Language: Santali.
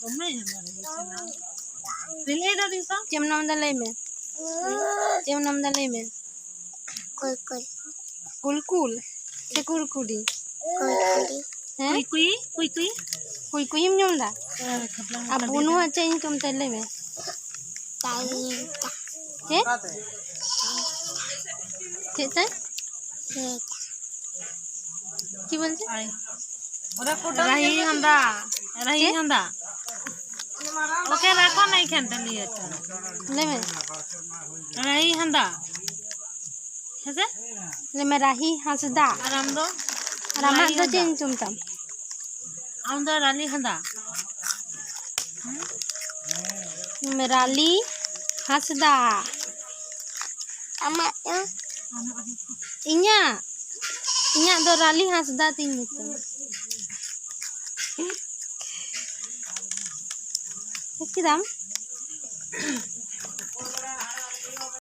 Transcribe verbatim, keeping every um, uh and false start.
ᱫᱚᱢᱮ ᱦᱮᱸᱫᱮ ᱨᱮᱜᱮ ᱪᱟᱞᱟᱣ᱾ ᱨᱤᱞᱟᱹᱭ ᱫᱟ ᱫᱤᱥᱚᱢ? ᱪᱮᱫ ᱮᱢ ᱱᱟᱢ ᱫᱟ ᱞᱟᱹᱭ ᱢᱮ᱾ ᱪᱮᱫ ᱮᱢ ᱱᱟᱢ ᱫᱟ ᱞᱟᱹᱭ ᱢᱮ᱾ ᱠᱩᱞ ᱠᱩᱞ᱾ ᱠᱩᱞ ᱠᱩᱞ ᱥᱮ ᱠᱩᱲᱠᱩᱲᱤ? ᱠᱩᱞ ᱠᱩᱞᱤ᱾ ᱦᱮᱸ? ᱠᱩᱭ ᱠᱩᱭ, ᱠᱩᱭ ᱠᱩᱭ᱾ ᱠᱩᱭ ᱠᱩᱭᱤᱢ ᱡᱚᱢ ᱫᱟ? ᱦᱮᱸ, ᱠᱷᱟᱯᱞᱟ ᱟᱨ ᱢᱟᱠᱷᱟᱱ ᱵᱩᱱᱩᱣᱟᱜ ᱪᱮᱫ ᱧᱩᱛᱩᱢ ᱛᱟᱭ ᱞᱟᱹᱭ ᱢᱮ? ᱛᱟᱭᱤᱱ᱾ ᱪᱮᱫ? ᱪᱮᱫ ᱛᱟᱭ? ᱦᱮᱸ᱾ কি বলছে? রাহি হান্দা, রাহি হান্দা। ওকে রাখো না এখানটা নিয়ে। ᱞᱟᱹᱭ ᱢᱮ᱾ রাহি হান্দা। ᱦᱮᱸᱥᱮ? ᱞᱟᱹᱭ ᱢᱮ, ᱨᱟᱦᱤ ᱦᱟᱸᱥᱫᱟ᱾ ᱟᱨ ᱟᱢ ᱫᱚ? ᱟᱨ ᱟᱢᱟᱜ ᱫᱚ ᱪᱮᱫ ᱧᱩᱛᱩᱢ ᱛᱟᱢ? ᱟᱢ ᱫᱚ ᱨᱟᱞᱤ ᱦᱟᱸᱫᱟ᱾ ᱞᱟᱹᱭ ᱢᱮ, ᱨᱟᱞᱤ ᱦᱟᱸᱥᱫᱟ᱾ ᱟᱢᱟᱜ ᱫᱚ? ᱤᱧᱟᱹᱜ? ᱤᱧᱟᱹᱜ ᱫᱚ ᱨᱟᱞᱤ ᱦᱟᱸᱥᱫᱟ ᱛᱤᱧ ᱧᱩᱛᱩᱢ᱾ ᱵᱩᱡ ᱠᱮᱫᱟᱢ?